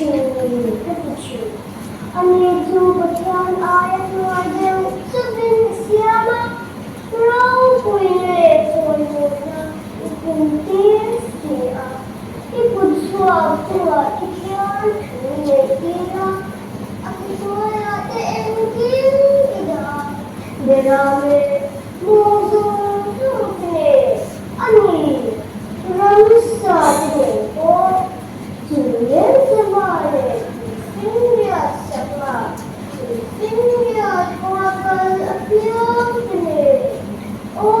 thin ni ka ti thin. Ani chu Pathian aia hnuai deuh chuvin a siam a, ropui leh chawimawina i kum tir si a. I kut chhuak chungah te khian thu neih tir a, a kuttuaiah te engkim i dah a, Beram leh Hmuh zawng zawng te nen a ni, ramsa te nen pawh chu lengchema leh tuifinriat sangha, tuifinriat kawnga kal apiang te nen, Aw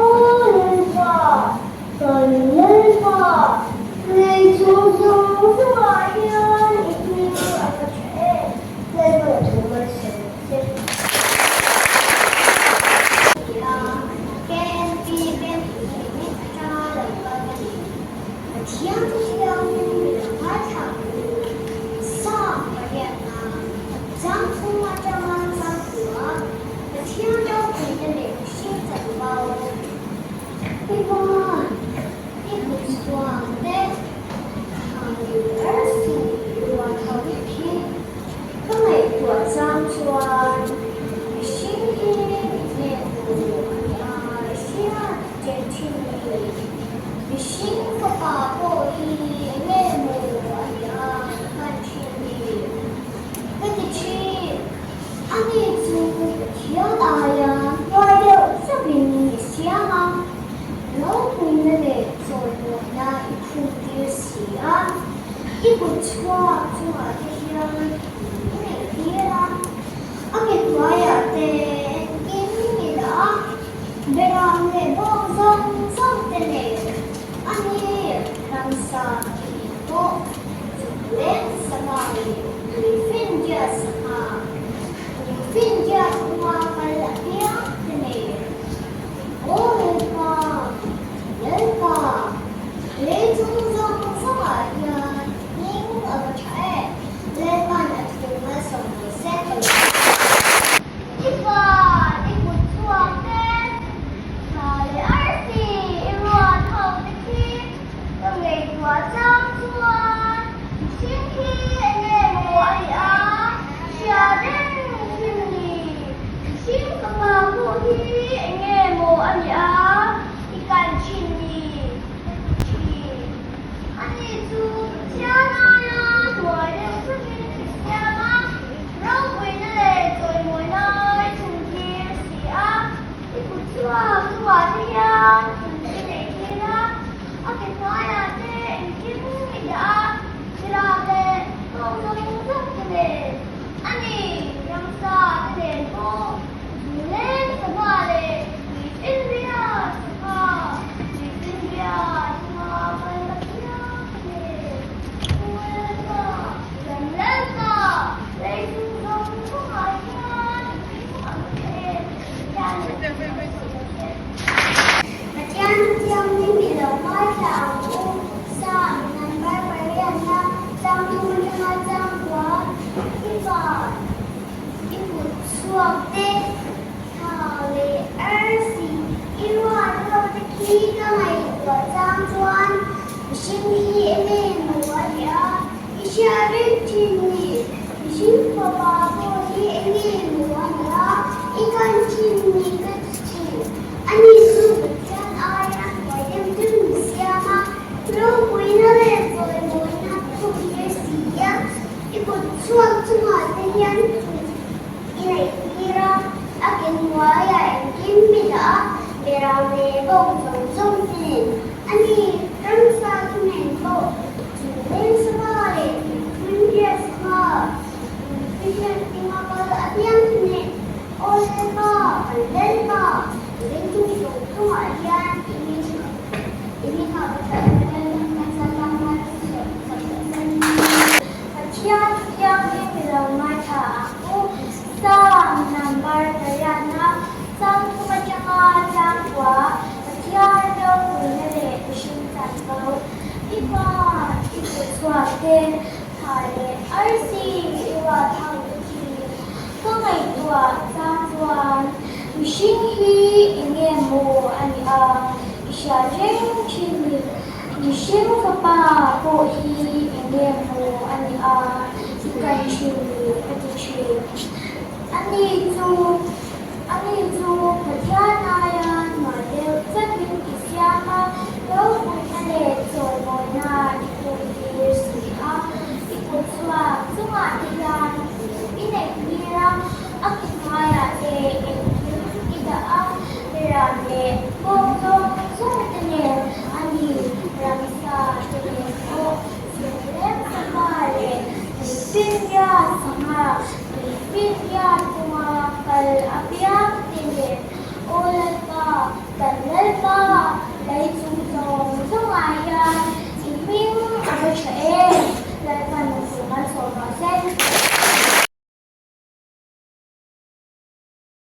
Lalpa, kan Lalpa, lei chung zawng zawngah hian i hming a va tha em, Lalpa thu malsawm che. KNP Bank Unit atanga lo kal a ni. Pathian thiangin mi lo ngaithla u. Psalm pariatna, Changthum atanga changkua, Pathian ropuina leh mihring chanvo. I van, i kutchhuang te, thangil arsi rual tho khi Ka ngaihtuah chang chuan mihring hi hnek tur a ni a, hriat ṭek ṭhin ni. Mihring fapa pawh hi enge maw a ni a hman ṭhin ni. Ka ti ṭhin, ani chu Pathian aia hnuai deuh chauhin i siam a, ropuina leh chawimawina i khumtir si a. I kut chhuak chungah te hian i neih tir a, a ke hnuaiah te engkim i dah a, beram leh bawk zawng zawng te nen a ni ramsa tih pawh chuklen sangha leh tuifinriat sangha, tuifinriat hma kal apiang te nen. Aw Lalpa, Lalpa! Lei chung zawng zawngah hian hming a va tha em? Lalpan a thu malsawm mai se ka lo ti. I van, i kut chhuak te, thla leh arsi, i ruat ho te khi ka ngaihtuah chang chuan mihring khi enge maw a nih a, hria reng thin ni. Mihring fapa pawh hi enge maw a nih a, I kal thin ni ka ti thin. Ani chu Pathian aia hnuai deuh chauhin i siam a, ropuina leh chawimawina i chhungtir si a. I kut chhuak chungah te hian thun i nei thin a, a ke hnuaiah te engkim i dah a, thirah leh kawng zawng zawng te nen a ni, ramsa te nen pawh leng sangha leh Tuifinriat sangha, tuifinriat sangha kal a piang hle. Lalpa, kan Lalpa, lei chung zawng zawngah hian hming a hmu tha em? Pathian leh Pathian. Pathian thianghlim i lo ngaithla ang u. Psalm number pariatna changthum atanga changkua i van i kut chhuak te. Thla leh arsi i ruat ho te khi ka ngaihtuah chang chuan mihring hi enge maw a ni a, i hriat reng thin ni. Mihring fapa pawh hi enge maw a ni a, i kan thin ni ka ti thin. Ani chu Pathian aia hnuai deuh deuh ni siam a, ropuina leh chawimawina thawktir si a, i kut chhuak chungah te hian I neihtir a, a ke hnuaiah engkim mi dah a, berang leh bawk zawng zawng te nen a ni. Ramsa te nen pawh chu leng sava leh tuifinriat sangha, tuifinriat dinga kal apiang te nen Aw Lalpa, kan Lalpa, lei chung zawng zawngah hian i hming i hmingah ka that Pathian thianghlim mi lo ngaithla ang u. Psalm number pariatna changthum atanga changkua Pathian ropuina leh mihring chanvo i van i kutchhuak te thla leh arsi i ruat ho te khi ka ngaihtuah chang chuan mihring hi enge maw a nih a i hriat reng thin ni. Mihring fapa pawh hi enge maw a nih a? i kai thin ni a ti thin. Ani chu ani chu Pathian aia hnuai deuh chakin i siam a, ropuina leh chawimawina i khumtir si a, i kut chhuak chungah te hian i neih tir a, a ki hmaiah te engkim i dah a, ram leh bawk zawng zawng te nen a ni, ramsa te nen pawh Serlem sangha leh Tuifinriat sangha, Tuifinriat chunga kal apiang te nen Aw Lalpa!